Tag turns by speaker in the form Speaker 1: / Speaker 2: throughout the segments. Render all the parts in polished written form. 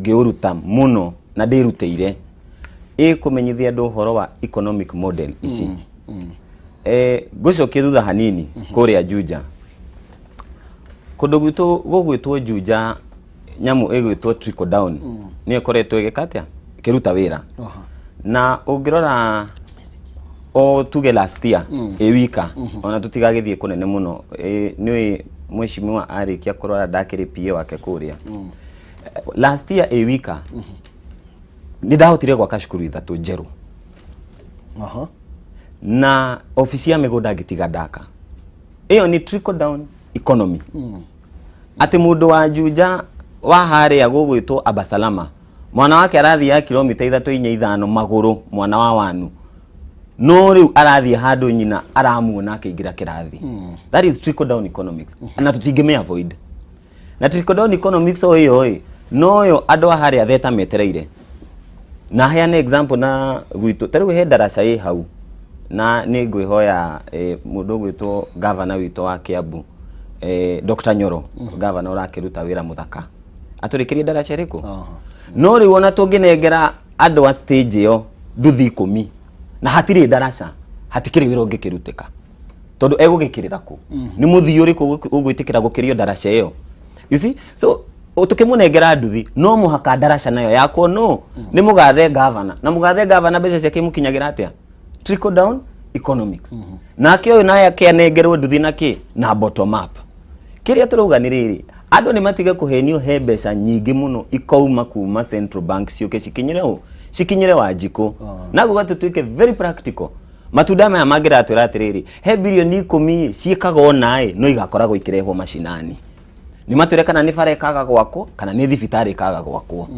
Speaker 1: Ngĩũruta mũno na ndĩrutĩire ĩkũmenyithia andũ ũhoro wa economic model ici. Ngũcokie thutha hanini kũrĩa Juja, kũndũ gwitũ gũgwĩtwo Juja, nyamũ ĩgwĩtwo trickle down nĩyo ĩkoretwo ĩgĩka atĩa, ĩkĩruta wĩra. Na ũngĩrora o tuge last year ĩ wika, ona tũtigagĩthiĩ kũnene mũno, nĩũĩ mheshimiwa arĩkia kũrwara ndakĩrĩ PA wake kũrĩa. Last year ĩ wika nĩ ndahotire gwaka cukuru ithatũ njerũ na obici ya mĩgũnda ngĩtiga ndaka. Ĩyo nĩ trickle down economy, atĩ mũndũ wa Juja wa harĩa gũgwĩtwo Abasalama, mwana wake arathiaga kilomita 3, 4, 5 magũrũ, mwana wa wanu, no rĩu arathiĩ handũ nyina aramuona akĩingĩra kĩrathi. That is trickle down economics na tũtingĩmĩ avoid. Na trickle down economics o ĩyo ĩ noyo andũ a harĩa Theta metereire. Na heane example na gwitũ, ta rĩu he ndaraca ĩ hau na nĩ ngwĩhoya mũndũ ũgwĩtwo gavana witũ wa Kiambu, Dr. Nyoro, gavana ũrakĩruta wĩra mũthaka, atũrĩkĩrie ndaraca ĩrĩkũ. No rĩu ona tũngĩnengera andũ a stage ĩyo nduthi 10 na hatirĩ ndaraca, hatikĩrĩ wĩra ũngĩkĩrutĩka, tondũ egũgĩkĩrĩra kũ? Nĩ mũthii ũrĩkũ ũgwĩtĩkĩra gũkĩrio ndaraca ĩyo? You see, so tũkĩmũnengera nduthi no mũhaka ndaraca nayo yakwo. No nĩ mũgathe gavana, na mũgathe gavana mbeca ciake imũkinyagĩra atĩa? Trickle down economics. Nake ũyũ naye akĩanengerwo nduthi na kĩ na bottom up. Kĩrĩa tũrauga nĩ rĩrĩ, andũ nĩ matige kũhenio. He mbeca nyingĩ mũno ikauma kuma central bank ciũke cikinyĩre ũ, cikinyĩre Wanjikũ. Na guga tũtuĩke very practical, matunda maya mangĩratwĩra atĩrĩrĩ, he birioni 10 ciĩkaga ona ĩ no igakoragwo ikĩrehwo macinani, nĩ matwĩre kana nĩ bara ĩkaga gwakwo kana nĩ thibitarĩ ĩkaga gwakwo.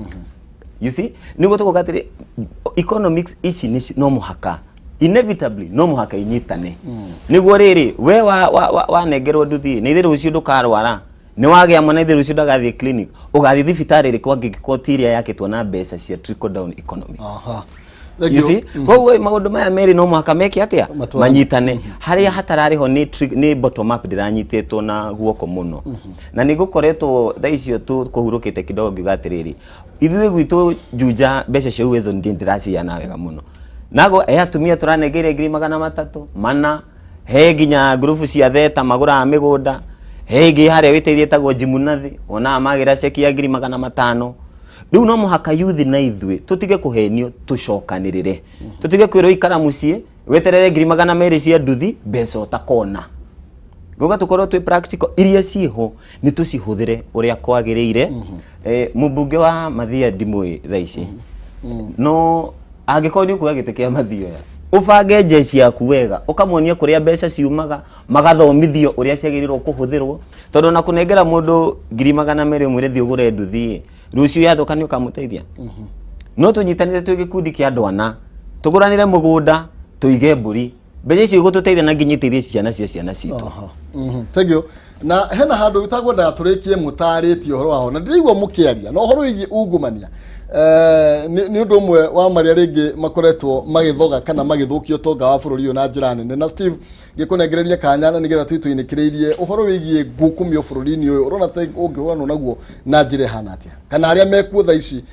Speaker 1: You see, nĩguo tũkuga atĩrĩ, economics ici nĩ no mũhaka, inevitably no mũhaka inyitane, nĩguo rĩrĩ we wanengerwo nduthi nĩ ithe rũciũ ndũkarwara, nĩ wagĩa mwana ithe rũciũ ndagathiĩ clinic, ũgathiĩ thibitarĩ ĩrĩkũ angĩkorwo ti ĩrĩa yakĩtwo na mbeca cia trickle down economics?
Speaker 2: Thank
Speaker 1: You
Speaker 2: you.
Speaker 1: see, koguo maũndũ maya merĩ no mũhaka meke atĩa?
Speaker 2: Matwarane.
Speaker 1: Manyitane. Harĩa hatararĩ ho nĩ nĩ bottom up ndĩranyitĩtwo na guoko mũno, na nĩ gũkoretwo thaa icio tu kũhurũkĩte kidogo. Ngiuga atĩrĩrĩ, ithuĩ gwitũ Juja mbeca cia Uwezo ndĩ ndĩraciana wega mũno, nago he atumia tũranengeire ngiri 300 mana, he nginya ngurubu cia Theta magũraga mĩgũnda, he ĩngĩ harĩa wĩtĩirie ĩtagwo Jimunathi wonaga magĩra ceki ya ngiri 500. Rĩu no mũhaka yuthi na ithuĩ tũtige kũhenio, tũcokanĩrĩre, tũtige kwĩrwo ikara mũciĩ weterere 200,000 cia nduthi, mbeca ũtakona. Nguga tũkorwo twĩ practical, iria ciĩho nĩ tũcihũthĩre ũrĩa kwagĩrĩire. Mũmbunge wa Mathia ndimũĩ thaa ici, no angĩkorwo nĩ ũkuoya gĩtĩ kĩa Mathioya, ũbange jeshi yaku wega, ũkamonia kũrĩa mbeca ciumaga, magathomithio ũrĩa ciagĩrĩirwo kũhũthĩrwo, tondũ ona kũnengera mũndũ 200,000 ũmwĩre thiĩ ũgũre nduthi, rũciũ yathũka nĩ ũkamũteithia. No tũnyitanĩre twĩ gĩkundi kĩa andũ ana, tũgũranĩre mũgũnda, tũige mbũri, mbeca icio igũtũteithia na nginya iteithie ciana cia ciana citũ.
Speaker 2: Aha. Thank you. Na hena handũ itagwendaga tũrĩkie mũtarĩtie ũhoro waho, na ndĩraigua mũkĩaria na ũhoro wĩgiĩ ungumania. Nĩ ũndũ ũmwe wa marĩa rĩngĩ makoretwo magĩthoga kana magĩthũkia ũtonga wa bũrũri ũyũ na njĩra nene. Na Steve, ngĩkũnengereria kanya na nĩgetha tũitũinĩkĩrĩirie ũhoro wĩgiĩ ngukumio bũrũri-inĩ ũyũ, ũrona ta ũngĩhũranwo naguo na njĩra ĩhana atĩa, kana arĩa mekuo thaa ici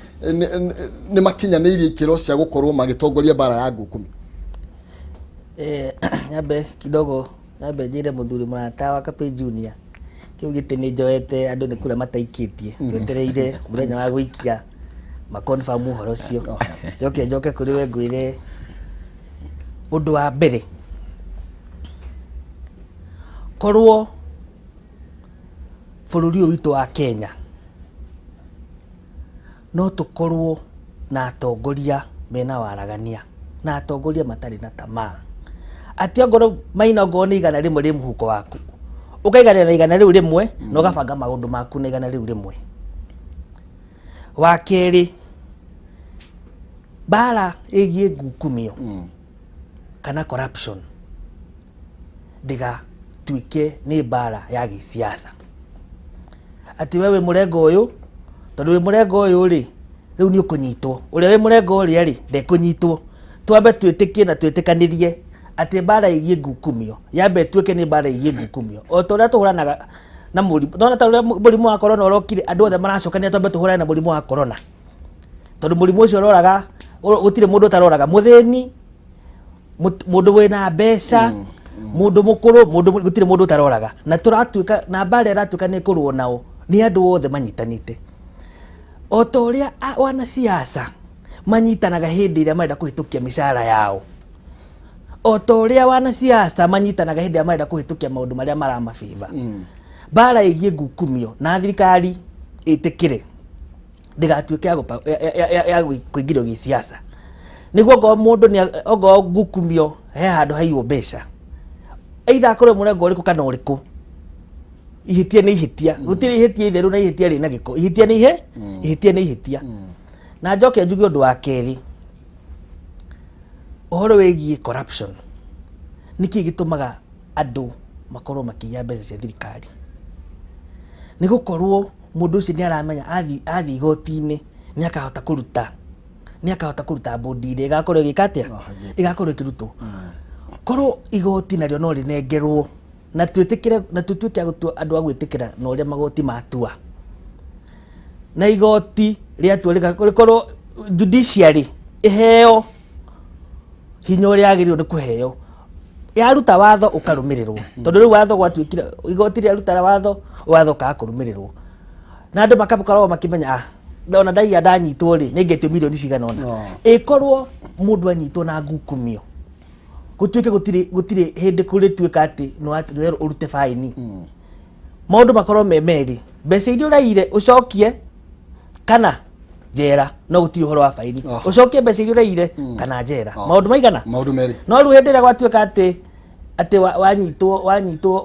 Speaker 2: nĩ makinyanĩirie ikĩro cia gũkorwo magĩtongoria mbara ya ngukumio?
Speaker 3: Nyambe kidogo, nyambe njĩre mũthuri mũrata wa Kapĩ Junior, kĩu gĩtĩ nĩ njoete, andũ nĩ kura mataikĩtie, twetereire mũthenya wa gũikia ma confirm ũhoro ũcio. Njoke kũrĩ we ngwĩre ũndũ wa mbere, korwo bũrũri ũyũ witũ wa Kenya no tũkorwo na atongoria mena waragania na atongoria matarĩ na tamaa, atĩ ongorwo maina, ongorwo nĩ 100 rĩ mũhuko waku, ũkaiganĩra na 100 rĩu na ũgabanga maũndũ maku na 100 rĩu. Wa kerĩ, mbara ĩgiĩ ngukumio kana corruption ndĩgatuĩke nĩ mbara ya gĩsiasa, atĩ we wĩ mũrengo ũyũ, tondũ wĩ mũrengo ũyũ rĩ, rĩu nĩ ũkũnyitwo, ũrĩa wĩ mũrengo ũrĩa rĩ ndekũnyitwo. Twambe twĩtĩkie na twĩtĩkanĩrie atĩ mbara ĩgiĩ ngukumio yambe ĩtuĩke nĩ mbara ĩgiĩ ngukumio, o ta ũrĩa tũhũranaga na mũrimũ. Nona ta ũrĩa mũrimũ wa corona ũrokire, andũ othe maracokania, twambe tũhũrane na mũrimũ wa corona. Tondũ mũrimũ ũcio ũroraga, gũtirĩ mũndũ ũtaroraga, mũthĩni, mũndũ wĩna mbeca, mũndũ mũkũrũ, mũndũ gũtirĩ mũndũ ũtaroraga. Na tũratuĩka na mbara ĩratuĩka nĩ kũrũo nao nĩ andũ othe manyitanĩte, o ta ũrĩa wanasiasa manyitanaga hĩndĩ ĩrĩa marenda kũhĩtũkia mĩcara yao, o ta ũrĩa wanasiasa manyitanaga hĩndĩ ĩrĩa marenda kũhĩtũkia maũndũ marĩa maramabĩba. Mbara ĩgiĩ ngukumio na thirikari ĩtĩkĩre ndĩgatuĩke ya ya kũingĩrio gĩsiasa, nĩguo ongorwo mũndũ nĩ ongorwo ngukumio he handũ haiywo mbeca, either akorwo mũrengo ũrĩkũ kana ũrĩkũ, ihĩtia nĩ ihĩtia. Gũtirĩ ihĩtia itheru na ihĩtia rĩna gĩko. Ihĩtia nĩ ihe ihĩtia nĩ ihĩtia. Na njoke njuge ũndũ wa kerĩ, ũhoro wĩgiĩ corruption. Nĩkĩ gĩtũmaga andũ makorwo makĩiya mbeca cia thirikari? Nĩ gũkorwo mũndũ ũcio nĩ aramenya athiĩ igoti-inĩ nĩ akahota kũruta bũndi ĩrĩa ĩgakorwo ĩgĩka atĩa, ĩgakorwo ĩkĩrutwo. Korwo igoti narĩo no rĩnengerwo na twĩtĩkĩre na tũtuĩke a gũtua andũ a gwĩtĩkĩra na ũrĩa magoti matua, na igoti rĩatua rĩkorwo judiciary ĩheo hinya ũrĩa yagĩrĩirwo nĩ kũheo, yaruta watho ũkarũmĩrĩrwo. Tondũ rĩu watho gwatuĩkire igoti rĩaruta watho, watho ũkaga kũrũmĩrĩrwo, na andũ makakoragwo makĩmenya, ah, ona ndaiya ndanyitwo rĩ, nĩ ngetio mirioni cigana ũna. Ĩkorwo mũndũ anyitwo na ngukumio, gũtuĩke gũtirĩ hĩndĩ kũrĩtuĩka atĩ nĩ ũrute baini. Maũndũ makorwo me merĩ, mbeca iria ũraire ũcokie kana njera, no gũtirĩ ũhoro wa baini. Ũcokie mbeca iria ũraire kana njera. Maũndũ maigana?
Speaker 2: Maũndũ merĩ.
Speaker 3: No rĩu hĩndĩ ĩrĩa gwatuĩka atĩ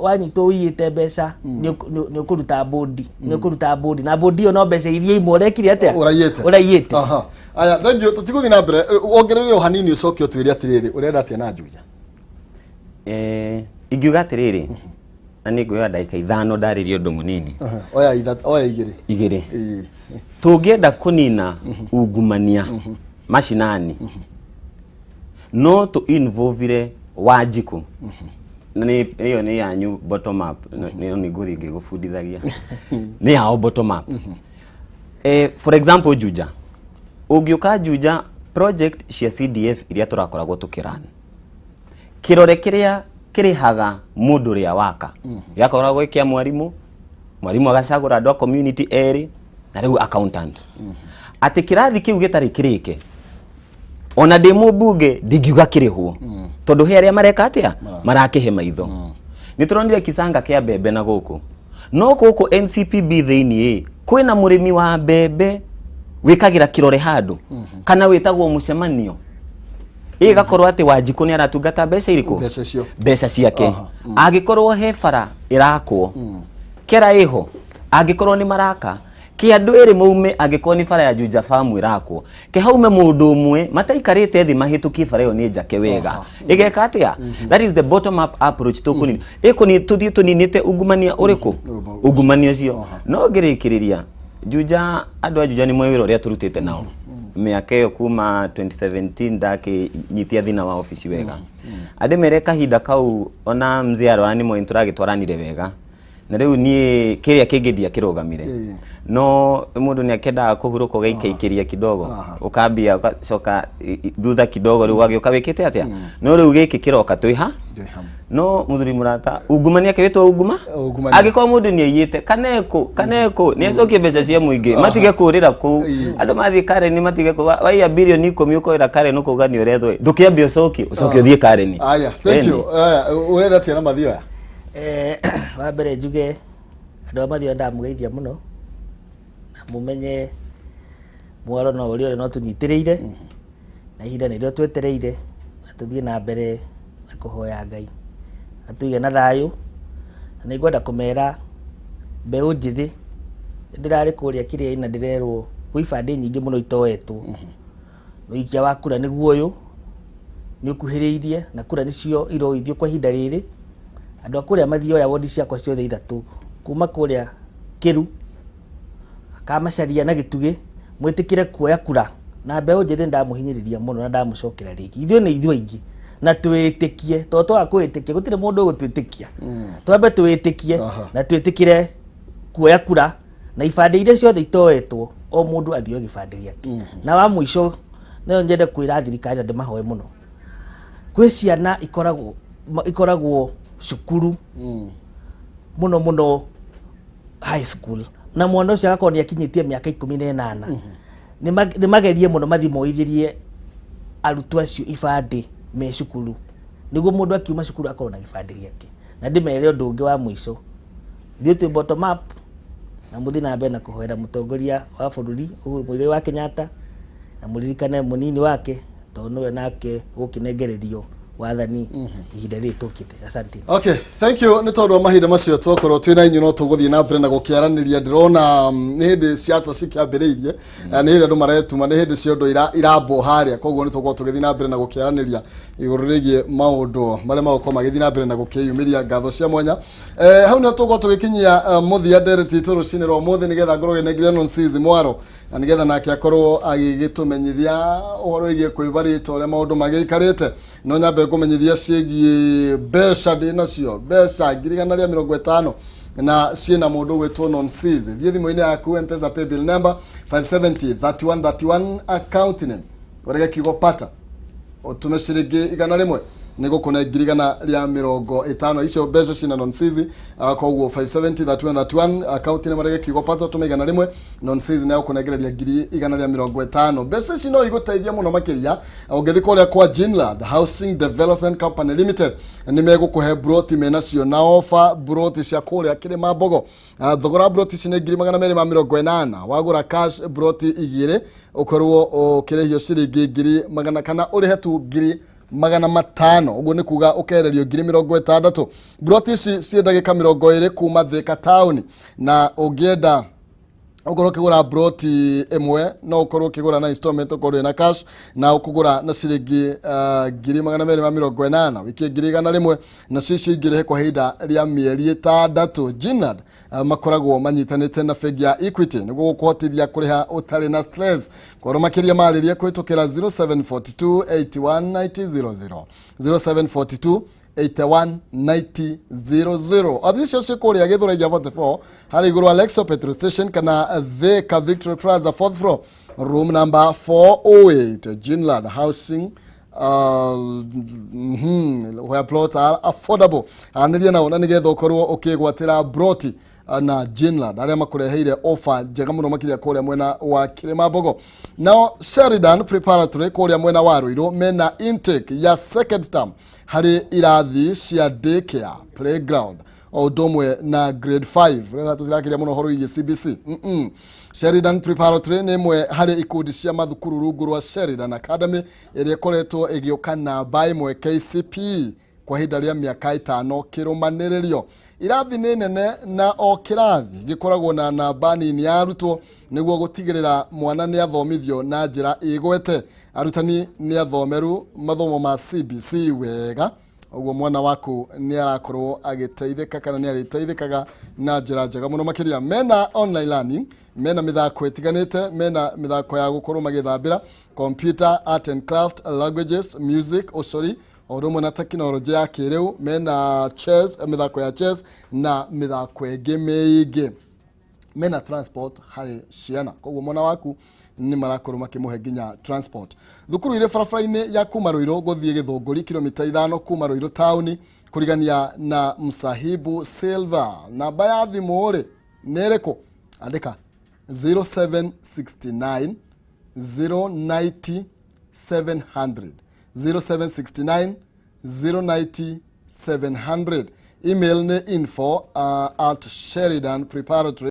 Speaker 3: wanyitwo ũiyĩte mbeca, nĩ ũkũruta bũndi, na bũndi ĩyo no mbeca iria imwe ũrekire atĩa?
Speaker 2: Ũraiyĩte.
Speaker 3: Ũraiyĩte.
Speaker 2: Aha. Aya, thank you. Tũtigũthiĩ na mbere, wongereire o hanini, ũcoke ũtwĩre atĩrĩrĩ, ũrenda atĩa na Juja?
Speaker 1: Ingiuga atĩrĩrĩ, na nĩ nguoya ndagĩka 5 ndarĩrie ũndũ mũnini.
Speaker 2: Aha, oya oya 2.
Speaker 1: 2.
Speaker 2: Ĩĩ.
Speaker 1: Tũngĩenda kũnina ungumania macinani, no tũ involvire Wanjikũ, na nĩ ĩyo nĩ yanyu bottom up, nĩ nĩ ngũthiĩ ngĩgũbundithagia, nĩ yao bottom up. For example, Juja, ũngĩũka Juja, project cia CDF iria tũrakoragwo tũkĩran, kĩrore kĩrĩa kĩrĩhaga mũndũ ũrĩa waka gĩakoragwo gĩ kĩa mwarimũ, mwarimũ agacagũra andũ a community erĩ na rĩu accountant, atĩ kĩrathi kĩu gĩtarĩ kĩrĩke, ona ndĩ mũmbunge ndingiuga kĩrĩhwo, tondũ he arĩa mareka atĩa, marakĩhe maitho. Nĩ tũronire kisanga kĩa mbembe na gũkũ, no gũkũ NCPB thĩinĩ kwĩna mũrĩmi wa mbembe wĩkagĩra kĩrore handũ kana wĩtagwo mũcemanio, ĩgakorwo atĩ Wanjikũ nĩ aratungata mbeca irĩkũ?
Speaker 2: Mbeca icio.
Speaker 1: Mbeca ciake. Angĩkorwo he bara ĩrakwo, kera ĩho, angĩkorwo nĩ maraka kĩ andũ erĩ maume, angĩkorwo nĩ bara ya Juja Farm ĩrakwo, kĩhaume mũndũ ũmwe mataikarĩte thĩ mahĩtũkie bara ĩyo nĩ njake wega, ĩgeka atĩa? That is the bottom up approach. Tũkũnini ĩkũni tũthiĩ tũninĩte ungumania ũrĩkũ? Ungumania ũcio. No ngĩrĩkĩrĩria, Juja, andũ a Juja nĩ moĩ wĩra ũrĩa tũrutĩte nao mĩaka ĩyo kuma 2017 ndakĩnyitia thĩna wa obici wega. Andĩ mere kahinda kau ona mzee arora nĩ moĩ tũragĩtwaranire wega, na rĩu niĩ kĩrĩa kĩngĩ ndiakĩrũgamire. No mũndũ nĩ akendaga kũhurũka, ũgaikaikĩria kidogo, ũkambia ũgacoka thutha kidogo, rĩu ũgagĩũka wĩkĩte atĩa? No rĩu gĩkĩ kĩroka twĩ ha?
Speaker 2: Twĩ hamwe.
Speaker 1: No mũthuri mũrata, ungumania kĩwĩtwo unguma.
Speaker 2: Ungumania.
Speaker 1: Angĩkorwo mũndũ nĩ aiyĩte kana ekũ, nĩ acokie mbeca cia mũingĩ, matige kũrĩra kũu. Andũ mathiĩ Karen matige waiya birioni 10 ũkoĩra Karen, ũkauga nĩ ũrethwo, ndũkĩambe ũcokie ũthiĩ Karen.
Speaker 2: Aya, thank you. Aya, ũrenda atĩa na Mathioya?
Speaker 3: Wa mbere njuge andũ a Mathioya ndamũgeithia mũno, na mũmenye mwaro no ũrĩa ũrĩa no tũnyitĩrĩire, na ihinda nĩrĩo twetereire, na tũthiĩ na mbere na kũhoya Ngai atũige na thayũ. Na nĩ ngwenda kũmera mbeũ njĩthĩ, ndĩrarĩ kũrĩa kĩrĩa na ndĩrerwo gwĩ ibandĩ nyingĩ mũno itoetwo. Ũikia wa kura nĩguo ũyũ nĩ ũkuhĩrĩirie, na kura nĩcio iroithio kwa ihinda rĩrĩ. Andũ a kũrĩa Mathioya, wondi ciakwa ciothe ithatũ, kuma kũrĩa Kĩru, Kamacaria na Gĩtugĩ, mwĩtĩkĩre kuoya kura. Na mbeũ njĩthĩ ndamũhinyĩrĩria mũno na ndamũcokera rĩngĩ, ithuĩ nĩ ithuĩ aingĩ, na twĩtĩkie, tondũ twaga kwĩtĩkia gũtirĩ mũndũ ũgũtwĩtĩkia. Twambe twĩtĩkie na twĩtĩkĩre kuoya kura. Na ibandĩ iria ciothe itoetwo, o mũndũ athio gĩbandĩ gĩake. Na wa mũico, no nyende kwĩra thirikari na ndĩmahoe mũno, kwĩ ciana ikoragwo cukuru, mũno mũno high school, na mwana ũcio agakorwo nĩ akinyĩtie mĩaka 18. Nĩ magerie mũno mathiĩ moithĩrie arutwo acio ibandĩ me cukuru, nĩguo mũndũ akiuma cukuru akorwo na gĩbandĩ gĩake. Na ndĩmere ũndũ ũngĩ wa mũico, ithuĩ twĩ bottom up, na mũthiĩ na mbere na kũhoera mũtongoria wa bũrũri Uhuru Muigai wa Kenyatta, na mũririkane mũnini wake, tondũ nĩwe nake gũkĩnengererio wathani ihinda rĩrĩ tũkĩte. Asante.
Speaker 2: Okay, thank you. Nĩ tondũ wa mahinda macio twakorwo twĩ na inyuĩ, no tũgũthiĩ na mbere na gũkĩaranĩria. Ndĩrona nĩ hĩndĩ ciaca cikĩambĩrĩirie, nĩ hĩndĩ andũ maretuma, nĩ hĩndĩ ciondo irambwo harĩa. Koguo nĩ tũgũkorwo tũgĩthiĩ na mbere na gũkĩaranĩria igũrũ rĩgiĩ maũndũ marĩa magũkorwo magĩthiĩ na mbere na gũkĩyumĩria. Ngatho cia mwanya. Hau nĩho tũgũkorwo tũgĩkinyia mũthia ndereti itũ rũcinĩ rwa ũmũthĩ, nĩgetha ngorwo ngĩnengeria Nonsizi mwaro na nĩgetha nake akorwo agĩgĩtũmenyithia ũhoro wĩgiĩ kwĩbarĩte ũrĩa maũndũ magĩikarĩte. No nyambe ngũmenyithia ciĩgiĩ mbeca ndĩ nacio, mbeca 150,000, na ciĩna mũndũ ũgwĩtwo Nonsizi. Thiĩ thimũ-inĩ yaku, Mpesa paybill number 570 3131, account name ũrege kiugo "pata", ũtũme ciringi 100, nĩ gũkũne 150,000. Icio mbeca cina Nonsizi. Koguo 570 3131, account nĩ marege kiugo "pata", ũtũme 100, Nonsizi nĩ agũkũnengereria 150,000. Mbeca ici no igũteithia mũno makĩria. Ũngĩthiĩ kũrĩa kwa Ginland Housing Development Company Limited, nĩ megũkũhe broti menacio na ofa, broti cia kũrĩa Kĩrĩma Mbogo. Thogora wa broti ici nĩ 280,000. Wagũra cash broti igĩrĩ, ũkorwo ũkĩrĩhio ciringi ngiri magana, kana ũrĩhe tu 500,000. Ũguo nĩ kuga ũkererio 60,000. Broti ici ciĩ ndagĩka 20 kuma Thika taũni, na ũngĩenda ũkorwo ũkĩgũra broti ĩmwe, no ũkorwo ũkĩgũra na installment, ũkorwo wĩna cash na ũkũgũra na ciringi 280,000, wikie 100,000, nacio icio ingĩ rĩhe kwa ihinda rĩa mĩeri 6. Ginland makoragwo manyitanĩte na bengi ya Equity nĩguo gũkũhotithia kũrĩha ũtarĩ na stress. Kwarwo makĩria marĩrie kũhĩtũkĩra 0742 81 90 00, 0742 819000. Wabici cio ciĩ kũrĩa Gĩthũrai 44, harĩa igũrũ Alexo petrol station, kana Thika Victory Plaza, fourth floor, room number 408. Ginland Housing, where plots are affordable. Aranĩria nao na nĩgetha ũkorwo ũkĩgwatĩra broti na Ginland, arĩa makũreheire offer njega mũno makĩria kũrĩa mwena wa Kĩrĩma Mbogo. Nao Sheridan Preparatory kũrĩa mwena wa Ruiru mena intake ya second term harĩ irathi cia daycare, playground, o ũndũ ũmwe na grade 5. Rĩrĩa tũtirakĩria mũno ũhoro wĩgiĩ CBC. Sheridan Preparatory nĩ ĩmwe harĩ ikundi cia mathukuru rungu rwa Sheridan Academy ĩrĩa ĩkoretwo ĩgĩũka namba ĩmwe KCPE kwa ihinda rĩa mĩaka 5 kĩrũmanĩrĩrio. Irathi nĩ nene na o kĩrathi gĩkoragwo na namba nini ya arutwo nĩguo gũtigĩrĩra mwana nĩ athomithio na njĩra ĩgwete. Arutani nĩ athomeru mathomo ma CBC wega, ũguo mwana waku nĩ arakorwo agĩteithĩka kana nĩ arĩteithĩkaga na njĩra njega mũno makĩria. Mena online learning, mena mĩthako ĩtiganĩte, mena mĩthako ya gũkorwo magĩthambĩra, computer, art and craft, languages, music, ũcori, o ũndũ ũmwe na tekinoronjĩ ya kĩrĩu. Mena chess, mĩthako ya chess na mĩthako ĩngĩ mĩingĩ. Mena transport harĩ ciana, koguo mwana waku nĩ marakorwo makĩmũhe nginya transport. Thukuru irĩ barabara-inĩ ya kuma Ruiru gũthiĩ Gĩthũngũri, kilomita 5 kuma Ruiru taũni, kũrigania na Msahibu Silver. Namba ya thimũ rĩ nĩ ĩrĩkũ? Andĩka 0769 090 700, 0769 090 700. Email nĩ info at Sheridan Preparatory.